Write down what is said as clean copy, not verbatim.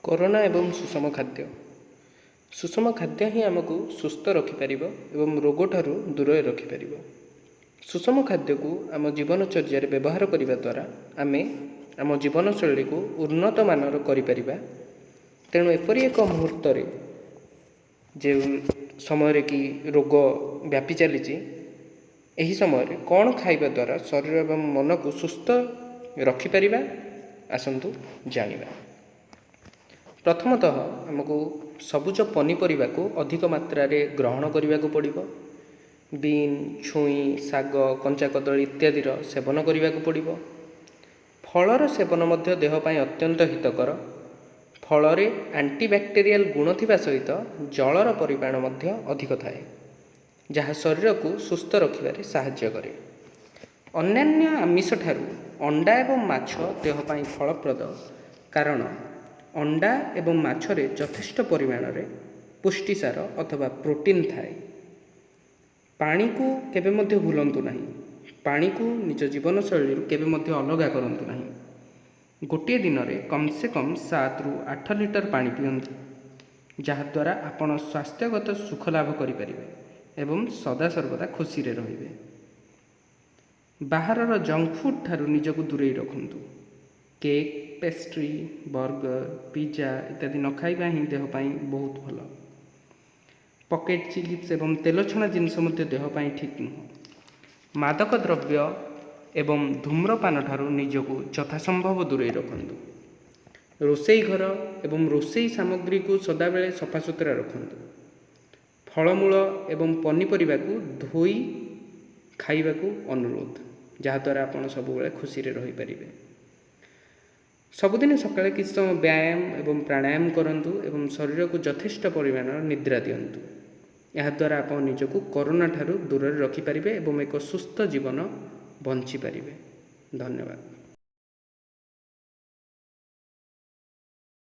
Corona ଏବଂ ସୁଷମ ଖାଦ୍ୟ। ସୁଷମ ଖାଦ୍ୟ ହିଁ ଆମକୁ ସୁସ୍ଥ ରଖିପାରିବ ଏବଂ ରୋଗଠାରୁ ଦୂରରେ ରଖିପାରିବ। ସୁଷମ ଖାଦ୍ୟକୁ ଆମ ଜୀବନଚର୍ଯ୍ୟାରେ ବ୍ୟବହାର କରିବା ଦ୍ୱାରା ଆମେ ଆମ ଜୀବନଶୈଳୀକୁ ଉନ୍ନତମାନର କରିପାରିବା। ତେଣୁ ଏପରି ଏକ ମୁହୂର୍ତ୍ତରେ, ଯେଉଁ ସମୟରେ କି ରୋଗ ବ୍ୟାପି ଚାଲିଛି, ଏହି ସମୟରେ କ'ଣ ଖାଇବା ଦ୍ୱାରା ଶରୀର ଏବଂ ମନକୁ ସୁସ୍ଥ ରଖିପାରିବା, ଆସନ୍ତୁ ଜାଣିବା। ପ୍ରଥମତଃ ଆମକୁ ସବୁଜ ପନିପରିବାକୁ ଅଧିକ ମାତ୍ରାରେ ଗ୍ରହଣ କରିବାକୁ ପଡ଼ିବ। ବିନ୍, ଛୁଇଁ, ଶାଗ, କଞ୍ଚା କଦଳୀ ଇତ୍ୟାଦିର ସେବନ କରିବାକୁ ପଡ଼ିବ। ଫଳର ସେବନ ମଧ୍ୟ ଦେହ ପାଇଁ ଅତ୍ୟନ୍ତ ହିତକର। ଫଳରେ ଆଣ୍ଟିବ୍ୟାକ୍ଟେରିଆଲ୍ ଗୁଣ ଥିବା ସହିତ ଜଳର ପରିମାଣ ମଧ୍ୟ ଅଧିକ ଥାଏ, ଯାହା ଶରୀରକୁ ସୁସ୍ଥ ରଖିବାରେ ସାହାଯ୍ୟ କରେ। ଅନ୍ୟାନ୍ୟ ଆମିଷ ଠାରୁ ଅଣ୍ଡା ଏବଂ ମାଛ ଦେହ ପାଇଁ ଫଳପ୍ରଦ, କାରଣ ଅଣ୍ଡା ଏବଂ ମାଛରେ ଯଥେଷ୍ଟ ପରିମାଣରେ ପୁଷ୍ଟିସାର ଅଥବା ପ୍ରୋଟିନ୍ ଥାଏ। ପାଣିକୁ କେବେ ମଧ୍ୟ ଭୁଲନ୍ତୁ ନାହିଁ। ପାଣିକୁ ନିଜ ଜୀବନଶୈଳୀରୁ କେବେ ମଧ୍ୟ ଅଲଗା କରନ୍ତୁ ନାହିଁ। ଗୋଟିଏ ଦିନରେ କମ୍ ସେ କମ୍ 7ରୁ 8 ଲିଟର ପାଣି ପିଅନ୍ତୁ, ଯାହାଦ୍ୱାରା ଆପଣ ସ୍ୱାସ୍ଥ୍ୟଗତ ସୁଖ ଲାଭ କରିପାରିବେ ଏବଂ ସଦାସର୍ବଦା ଖୁସିରେ ରହିବେ। ବାହାରର ଜଙ୍କ ଫୁଡ଼୍ ଠାରୁ ନିଜକୁ ଦୂରେଇ ରଖନ୍ତୁ। କେକ୍, ପେଷ୍ଟ୍ରି, ବର୍ଗର୍, ପିଜ୍ଜା ଇତ୍ୟାଦି ନ ଖାଇବା ହିଁ ଦେହ ପାଇଁ ବହୁତ ଭଲ। ପକେଟ୍ ଚିପ୍ସ ଏବଂ ତେଲ ଛଣା ଜିନିଷ ମଧ୍ୟ ଦେହ ପାଇଁ ଠିକ୍ ନୁହଁ। ମାଦକ ଦ୍ରବ୍ୟ ଏବଂ ଧୂମ୍ରପାନ ଠାରୁ ନିଜକୁ ଯଥାସମ୍ଭବ ଦୂରେଇ ରଖନ୍ତୁ। ରୋଷେଇ ଘର ଏବଂ ରୋଷେଇ ସାମଗ୍ରୀକୁ ସଦାବେଳେ ସଫାସୁତୁରା ରଖନ୍ତୁ। ଫଳମୂଳ ଏବଂ ପନିପରିବାକୁ ଧୋଇ ଖାଇବାକୁ ଅନୁରୋଧ, ଯାହାଦ୍ୱାରା ଆପଣ ସବୁବେଳେ ଖୁସିରେ ରହିପାରିବେ। ସବୁଦିନ ସକାଳେ କିଛି ସମୟ ବ୍ୟାୟାମ ଏବଂ ପ୍ରାଣାୟାମ କରନ୍ତୁ ଏବଂ ଶରୀରକୁ ଯଥେଷ୍ଟ ପରିମାଣର ନିଦ୍ରା ଦିଅନ୍ତୁ। ଏହାଦ୍ୱାରା ଆପଣ ନିଜକୁ କରୋନା ଠାରୁ ଦୂରରେ ରଖିପାରିବେ ଏବଂ ଏକ ସୁସ୍ଥ ଜୀବନ ବଞ୍ଚିପାରିବେ। ଧନ୍ୟବାଦ।